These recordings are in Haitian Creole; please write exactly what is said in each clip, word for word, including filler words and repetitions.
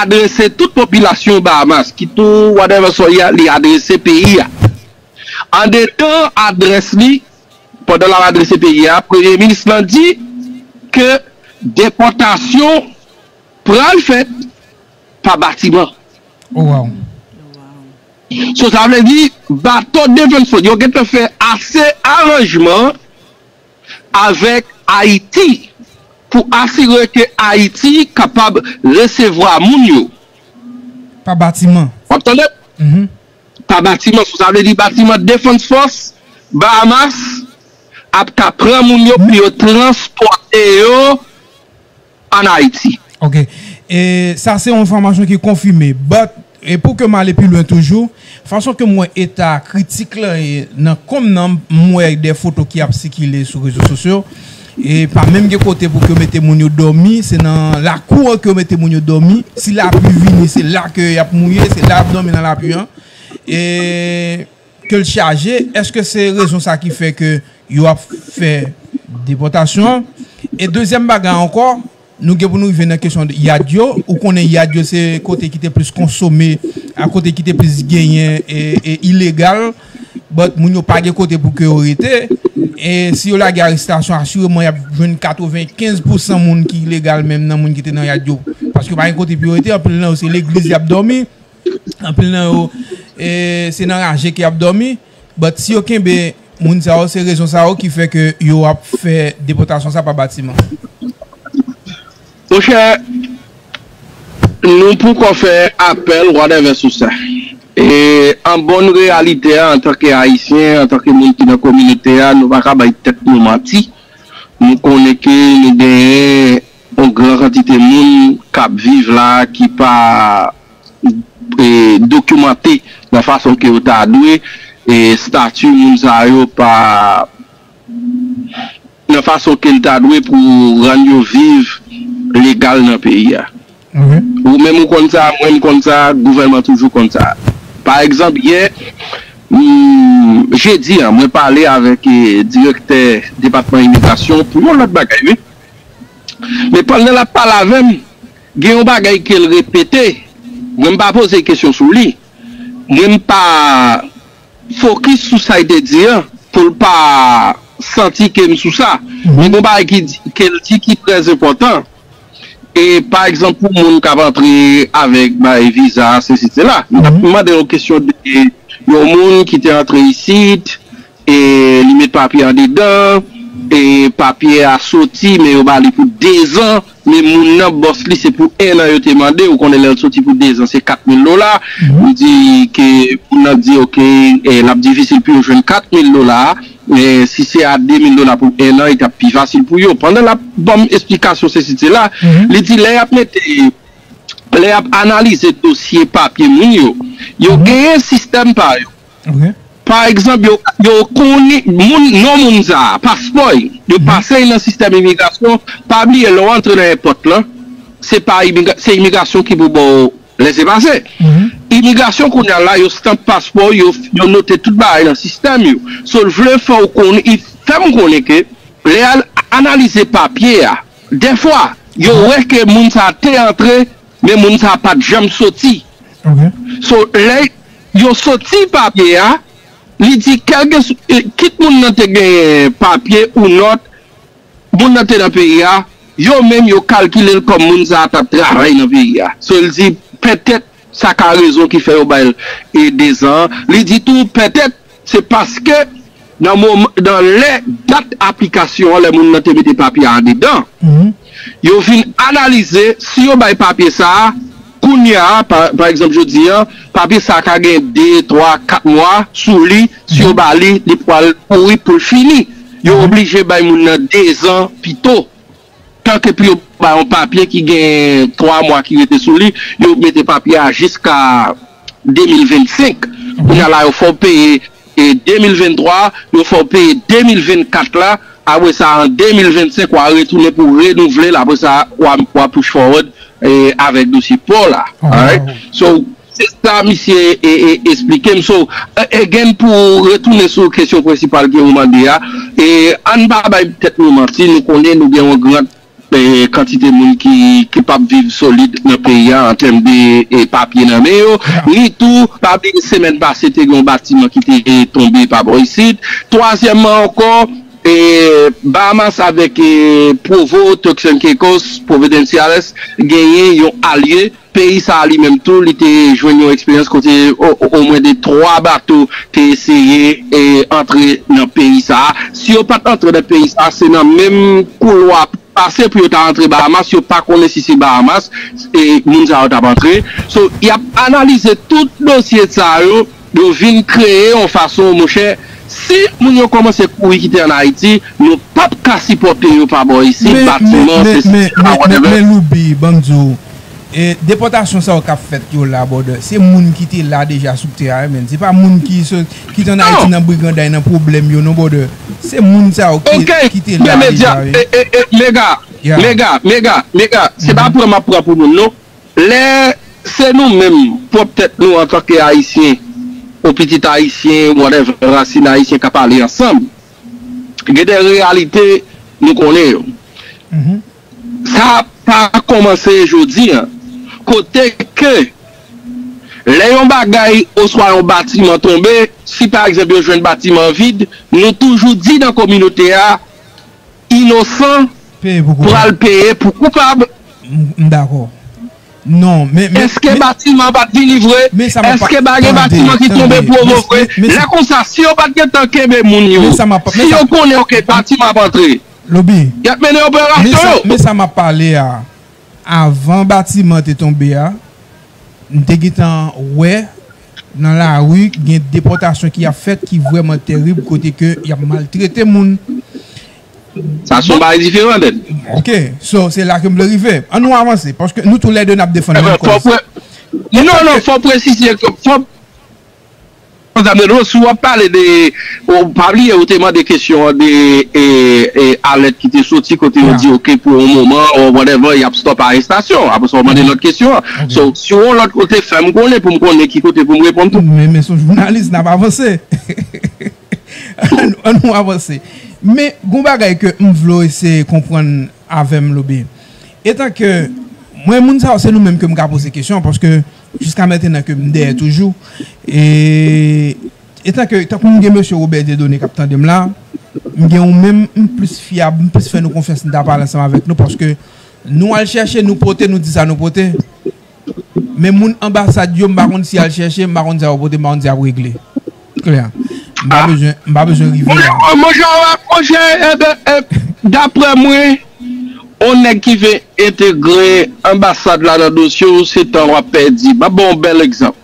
adrese tout popilasyon Bahamas, ki tou whatever sòy li adrese peyi a. Andedan adrès li, pandan l ap adrese peyi a, Premye Minis lan di ke depòtasyon pral fèt pa batiman. Oh, wow. So, sa vle di, bato Defense Force, yo gentan fè ase aranjman avèk Ayiti pou asire ke Ayiti kapab resevwa moun yo. Pa batiman. W ap tande? Mhm. Pa batiman. So, sa vle di batiman Defense Force Bahamas ap ka pran moun yo pou yo transpòte yo ann Ayiti. Ok. E sa se yon enfòmasyon ki konfime. But, e pou ke m ale pi lwen toujou, fason ke m wè eta kritik lan ye nan kòm nan, m wè de foto ki ap sikile sou rezo sosyo. E pa menm gen kote pou ke yo mete moun yo dòmi, se nan lakou an ke yo mete moun yo dòmi. Si lapli vini, se la ke y ap mouye, se la y ap dòmi nan lapli an. E ke l chaje, èske se rezon sa ki fè ke yo ap fè depòtasyon an? E dezyèm bagay ankò, nou gen pou nou rive nan kesyon yad yo. Ou konnen yad yo se kote ki te plis konsome, a kote ki te plis genyen e, e ilegal. But moun yo pa gen kote pou ke yo rete. E si yo lage arestasyon, asireman y ap jwenn katrevenkenz pousan moun ki ilegal menm nan moun ki te nan yad yo. Paske pa gen kote pou yo rete, anpil nan yo se legliz y ap dòmi. Anpil nan yo, e, se nan raje ke y ap dòmi. But si yo kenbe moun sa yo, se rezon sa yo ki fè ke yo ap fè depòtasyon sa pa batiman. Monchè, nou poko fè apèl, whatever sou sa. E an bon reyalite a, antanke Ayisyen, antanke moun ki nan kominote a, nou pa ka bay tèt nou manti. Nou konnen ke nou genyen yon gran kantite moun k ap viv la ki pa e, dokimante nan fason ke yo ta dwe, e, estati moun sa yo pa nan fason ke l ta dwe pou rann yo viv legal nan peyi a. Ou menm ou konn sa, mwen m konn sa, gouvènman toujou konn sa. Pa egzanp, yè, m, jedi a, mwen pale avèk, e, direktè depatman imigrasyon pou yon lòt bagay, wi. Men pandan l ap pale avè m, gen yon bagay ke l repete. Mwen, m pa poze kesyon sou li. Mwen, m pa fokis sou sa l te di an pou l pa santi ke m sou sa. Men gen yon bagay ki di, ke l di ki trè enpòtan. E pa egzanp, pou moun k ap antre avèk bay viza, sesi, sela. M t ap mande yon kesyon de yon moun ki te antre isit, e li met papye andedan, e papye a soti, men yo ba li pou dezan, men moun nan, bòs li, se pou ennan yo te mande, ou konnen lè l soti pou dezan, se kat mil dola, li di ke moun nan di, oke, e, l ap difisil pou yo jwenn kat mil dola, e, si se a de mil dola pou ennan, li t ap pi fasil pou yo. Pandan l ap ban m esplikasyon, sesi, sela, li di lè y ap mete, lè y ap analize dosye papye moun yo, yo genyen sistèm pa yo. Pa egzanp, yo, yo konnen moun, non moun sa a, paspò l, yo pase l nan sistèm imigrasyon. Pa bliye, lè w antre nan èpòt lan, se pa imigra, se imigrasyon ki pou ba w lèsepase. Imigrasyon kounye a la, yo stanp paspò w, yo, yo note tout bagay nan sistèm yo. So, l vle fè w konnen, li fè m konnen ke lè y al analize papye a, dèfwa, yo wè ke moun sa a te antre, men moun sa a pa t janm soti. So, lè yo soti papye a, li di, kèlkeswa, kit moun nan te genyen papye ou nòt, moun nan te nan peyi a, yo menm yo kalkile l kòm moun sa a t ap travay nan peyi a. So, li di, petèt, sa ka rezon ki fè yo ba l, e, dezan an. Li di tou, petèt, se paske nan moman, nan lè dat aplikasyon an, lè moun nan te mete papye a andedan, yo vin analize, si yo bay papye sa a, kounye a, pa, pa egzanp, jodi a, papye sa a ka gen de, twa, kat mwa sou li, si yo ba li, li pral pouri pou l fini. Yo oblije bay moun nan dezan pito. Tanke pou yo bay yon papye ki gen twa mwa ki rete sou li, yo mete papye a jiska de mil vennsenk. Kounye a la, yo fè w peye, e, de mil venntwa, yo fè w peye de mil vennkat la, apre sa, an de mil vennsenk, w a retounen pou renouvle l, apre sa, w a, w a push forward, e, avèk dosye pa w la. Alright? So, se sa misye, e, e, eksplike m. So, e, again, pou retounen sou kesyon prensipal ke ou mande a, e, ann pa bay tèt nou manti, nou konnen nou gen yon gran e, kantite moun ki, ki p ap viv solid nan peyi a an tèm de, e, papye nan men yo. Ni tou, pa bliye semèn pase te gen yon batiman ki te tonbe pa bò isit. Twazyèmman ankò, e, Bahamas avèk, e, Provo, Turks and Caicos, Providenciales genyen yon alye. Peyi sa a li menm tou, li te jwenn yon eksperyans kote o- o- omwen de twa bato te eseye, e, antre nan peyi sa a. Si yo pa t antre nan peyi sa a, se nan menm koulwa pase pou yo ta antre Bahamas, yo pa konnen si se Bahamas, e, moun sa yo t ap antre. So, y ap analize tout dosye sa yo, yo vin kreye yon fason, monchè, si moun yo kòmanse kouri kite ann Ayiti, nou p ap ka sipòte yo pa bò isit, batiman, sesi, sela, whatever. Men, Loubi, ban m di w, e, depòtasyon sa yo k ap fèt yo la, brother, se moun ki te la deja sou tè a, men. Se pa moun ki sot, ki te ann Ayiti nan briganday, nan pwoblèm yo, non, brother. Se moun sa yo ki, ki te la deja, wi. E, e, e, Mega, Mega, Mega, Mega, se pa pran m ap pran pou moun, non. Lè se nou menm, pwòp tèt nou antanke Ayisyen, ou pitit Ayisyen, whatever, rasin Ayisyen k ap pale ansanm, gen de reyalite nou konnen yo. Sa pa kòmanse jodi a. Kote ke lè yon bagay oswa yon batiman tonbe, si pa egzanp yo jwenn batiman vid, nou toujou di nan kominote a, inosan pral peye pou koupab. M dakò. Non, men, men, èske batiman pa t vini vre? Èske pa gen batiman ki tonbe Provo vre? Lè konsa, si yo pa t gentan kenbe moun yo, si yo konnen, oke, batiman ap antre, y ap mennen operasyon yo. Men sa m ap pale a, avan batiman te tonbe a, m te gentan wè nan lari gen depòtasyon ki ap fèt ki vrèman terib, kote ke y ap maltrete moun. Sa se yon bagay diferan, Dèd. Ok, so, se la ke m vle rive. An nou avanse, paske nou toulède n ap defann menm kòz. Non, non, fò presize ke, fò, si w ap pale de, ou pa bliye, ou te mande kesyon an de, e, e, alèt ki te soti kote yo di, ok, pou yon moman, or whatever, y ap stop arestasyon. Apre sa, ou mande lòt kesyon an. So, si w yon lòt kote, fè m konnen pou m konnen ki kote pou m reponn tou. Men, men se yon jounalis, n ap avanse. An nou, an nou avanse. Men, gon bagay ke m vle w eseye konprann avè m, Lobe. Etan ke, mwen, moun sa yo, se nou menm ke m ka poze kesyon, paske jiska mentenan ke m dèyè toujou. E, etan ke, tankou m gen mesye Robert Dieudonné k ap tande m la, m gen ou menm, m plis fyab, m plis fè nou konfyans, m ta pale ansanm avèk nou, paske nou al chèche, nou pote, nou di sa nou pote. Men moun anbasad yo, m pa konn si y al chèche, m pa konn sa yo pote, m pa konn si y ap regle. Klè. M pa bezwen, m pa bezwen rive la. Monchè, monchè, monchè, e, e, e, daprè mwen, yon nèg ki vin entegre anbasad la nan dosye w, se tan w ap pèdi. M ap ba w yon bèl egzanp.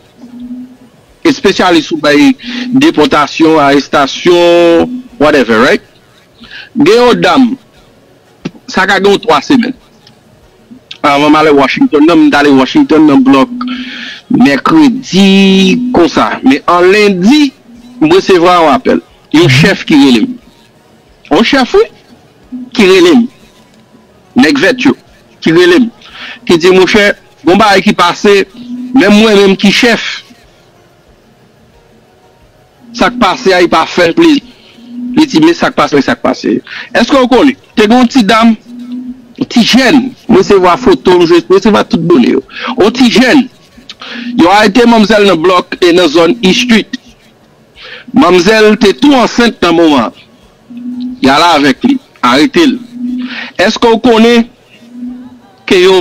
Espesyalis ou bay depòtasyon, arestasyon, whatever, right? Gen yon dam, sa ka gen yon twa semèn. Avan m ale Washington nan, m t ale Washington nan blòk mèkredi konsa. Men an lendi, m resevwa yon apèl. Yon chèf ki rele m. Yon chèf, wi, ki rele m. Nèg vèt yo, ki rele m. Ki di, monchè, gon bagay ki pase, menm mwen menm ki chèf, sa k pase a, li pa fè l plezi. Li di, men sa k pase, men sa k pase. Èske w konnen? Te gen yon ti dam, yon ti jèn, m resevwa foto l, m resevwa tout done yo. Yon ti jèn, yo arete manmzèl nan blòk e nan zòn East Street. Manmzèl te tou ansent nan moman an. Y ale avèk li, arete l. Èske w konnen ke yo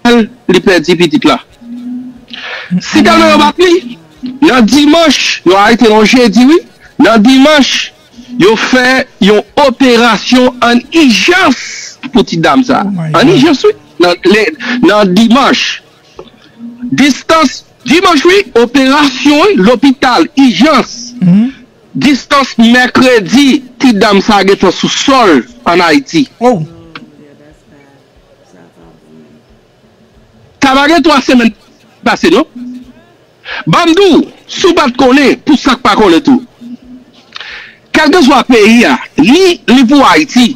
li pèdi pitit la. Si tèlman yo bat li, nan dimanch, yo arete l yon jedi, wi. Nan dimanch, yo fè yon operasyon an ijans pou ti dam sa. An ijans, wi. Nan, le, nan dimanch, distans, dimanch, wi, operasyon, wi, lopital, ijans. Distans mèkredi, ti dam sa gentan sou sòl ann Ayiti. Sa pa gen twa semèn pase, non? Ban m di w, si w pa t konnen, pou sa k pa konnen tou. Kèlkeswa peyi a, ni li pou Ayiti,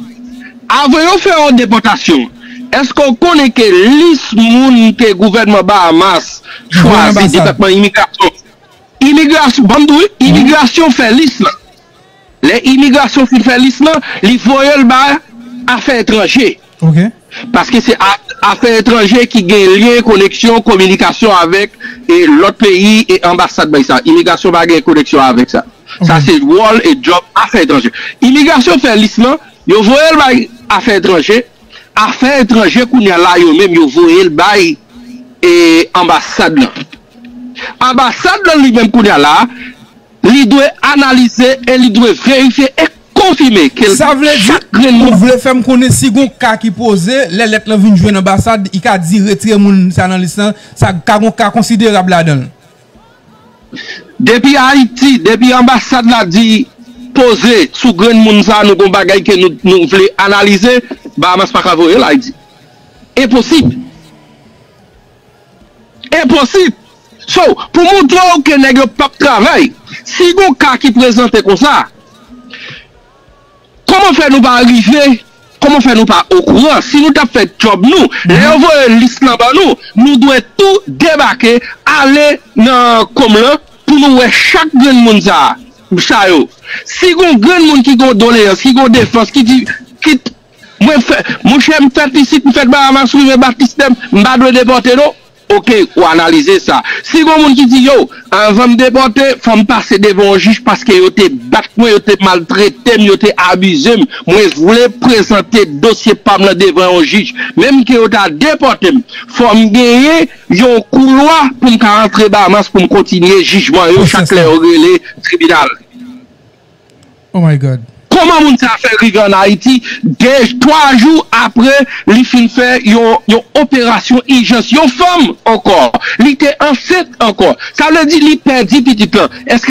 avan yo fè yon depòtasyon, èske w konnen ke lis moun ke gouvènman Bahamas chwazi, depatman imigrasyon, imigrasyon, ban m di w, wi, imigrasyon fè lis lan. Lè imigrasyon fin fè lis lan, li voye l ba afè etranje. Ok. Paske se a- afè etranje ki gen lyen, koneksyon, kominikasyon avèk e lòt peyi e anbasad bay sa. Imigrasyon pa gen koneksyon avèk sa. Sa se wòl e djòb afè etranje. Imigrasyon fè lis lan, yo voye l bay afè etranje. Afè etranje kounye a la yo menm yo voye l bay e anbasad lan. Anbasad lan li menm kounye a la, li dwe analize e li dwe verifye e konfime ke Sa vle di, chak grenn ou moun vle fè m konnen si gon ka ki poze, lè lèt lan vin jwenn anbasad, i ka di retire moun sa nan lis lan, sa ka gon ka konsiderab ladan l. Depi Ayiti, depi anbasad la di poze sou grenn moun sa, nou gon bagay ke nou, nou vle analize, Bahamas pa ka voye l Ayiti. Enposib. Enposib. So, pou montre w ke nèg yo p ap travay, si gon ka ki prezante konsa, kòman fè nou pa rive, kòman fè nou pa okouran? Si nou t ap fè djòb nou, lè yo voye lis lan ban nou, nou dwe tou debake, ale nan kòm lan pou nou wè chak grenn moun sa, sa yo. Si gon grenn moun ki gon doleyans, ki gon defans, ki di, ki, mwen fè, monchè, m fèt isit, m fèt Bahamas, wi, men batis m, m pa dwe depòte non. Ok, ou analize sa. Si gon moun ki di, yo, anvan m depòte, fò m pase devan yon jij paske yo te bat mwen, yo te maltrete m, yo te abize m. Mwen vle prezante dosye pa m lan devan yon jij. Menm ke yo ta depòte m, fò m genyen yon koulwa pou m ka rantre Bahamas pou m kontinye jijman yo chak lè yo rele tribinal. Oh my God. Kòman moun sa fè rive ann Ayiti de twa jou apre li fin fè yon, yon operasyon ijans? Yon fanm ankò, li te ansent ankò. Sa vle di li pèdi pitit lan. Èske